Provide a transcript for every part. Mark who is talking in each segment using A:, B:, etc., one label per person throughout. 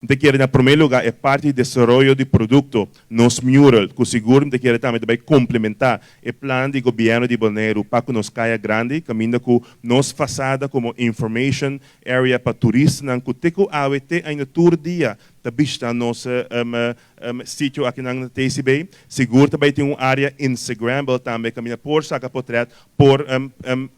A: Mi ke na promé lugá e parti di desaroyo di produkto, nos mural, ku sigur mi ke tambe bai komplementá e plan di gobièrnu di Boneiru pa ku nos Kaya Grandi, kaminda ku nos fasada komo information area pa turistanan ku te ku awe te ainda tur dia ta bishitá nos sitio aki na TCB. Sigur tambe tin un área Instagrammable tambe, kaminda por saka portrèt, por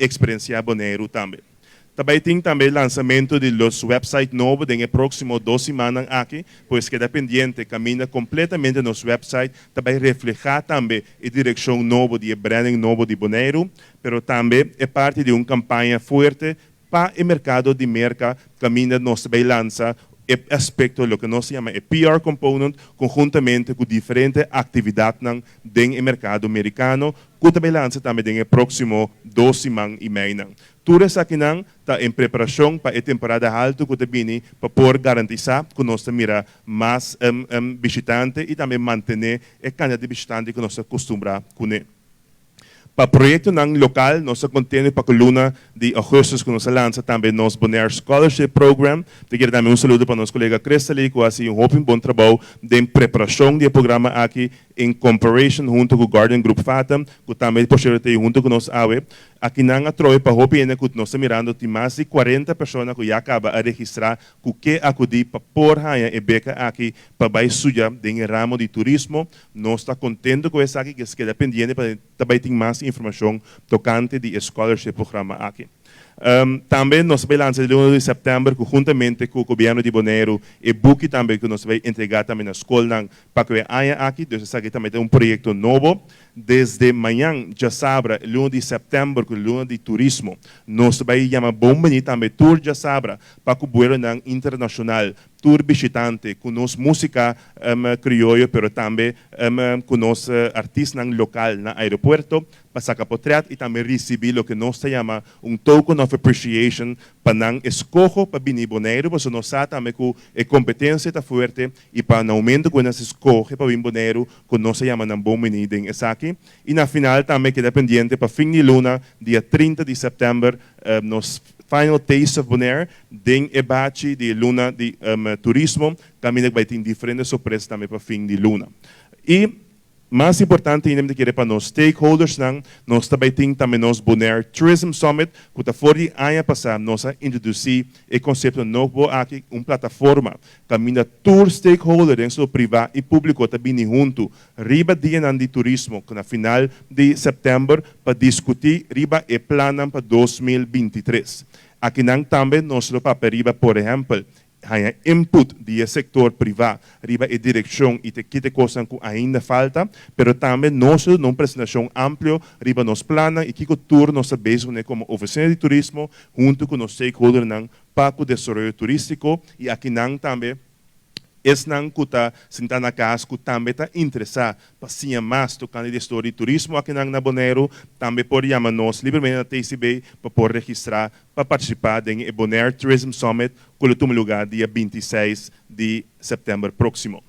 A: eksperensiá Boneiru tambe. Tambe tin tambe lansamentu di nos website nobo den próksimo 2 siman aki, pues keda pendiente, kaminda kompletamente nos website tambe reflehá tambe e direkshon nobo di branding nobo di Boneiru, pero tambe e parti di un kampaña fuerte pa e merkado di Merka, kaminda nos tambe lansa e aspekto, loke nos yama e PR component, konhuntamente ku diferente aktividat den merkado merikano, ku tambe lansa tambe den próksimo 2 siman i mei. Tur esakinan ta den preparashon pa e temporada haltu ku ta bini, pa por garantisá ku nos mira mas bishitante i tambe mantené e kantidat di bishitante ku nos a kustumbrá kuné. Pa proyektonan lokal, nos ta kontentu pa ku luna di ougùstùs ku nos a lansa tambe nos Bonaire Scholarship Program. Mi ke tambe un saludo pa nos kolega Cristali, ku a hasi un hopi bon trabou di preparashon di e programa aki in cooperation huntu ku Guardian Group Fatum, ku tambe por sierto huntu ku nos awe. Akinan atrobe pa hopi hende ku nos ta mirando tin mas di 40 persona ku ya kaba a registrá ku ke akudí pa por haña e beka aki pa bai studia den ramo di turismo. Nos ta kontentu ku esaki, ku keda pendiente pa tambe tin mas informashon tokante di scholarship programa aki. Tambe nos ta bai lansa 1 di sèptèmber, konhuntamente ku gobièrnu di Boneiru, e buki tambe ku nos ta bai entregá tambe na skol pa ku aña aki, dus esaki tambe ta un proyekto nobo. Desde mañan, djasabra, 1 di sèptèmber, ku luna di turismo, nos ta bai yama bon biní tambe tur djasabra pa ku buelonan internashonal, tur bishitante, ku nos músika krioyo, pero tambe ku nos artistanan lokal na aeropuerto, pa saka portrèt i tambe risibí loke nos ta yama un token of appreciation pa nan eskoho pa bini Boneiru, pasobra nos sa tambe ku e kompetensia ta fuerte i pa na momento ku nan skohe pa bini Boneiru, ku nos ta yama nan bon biní den esaki. I na final tambe keda pendiente pa fin di luna, dia 30 di sèptèmber, nos final Taste of Bonaire, den e bachi di luna di turismo, tambe bai tin diferente sorpresa tambe pa fin di luna. I mas importante ainda ku pa nos stakeholders nan, nos tambe tin tambe nos Bonaire Tourism Summit, ku ta for di aña pasá nos a introdusí e konsepto nobo aki, un plataforma kaminda tur stakeholder den privá i públiko ta bini huntu riba dia di turismo, ku na final di sèptèmber, pa diskutí riba e plan pa 2023. Akinan tambe nos lo papia riba, por ehèmpel, haña input di sektor privá riba e direkshon i te ki kos ku ainda falta, pero tambe nos un presentashon amplio riba nos plan i kiko tur nos ta bezig komo ofisina di turismo huntu ku nos stakeholder pa e desaroyo turístiko. I akinan tambe esnan ku ta sintá na kas ku tambe ta interesá pa siña mas tokante di historia di turismo akinan na Boneiru, tambe por yama nos libremente na TCB pa por registrá pa partisipá den Bonaire Tourism Summit, ku ta tuma lugá dia 26 di sèptèmber próksimo.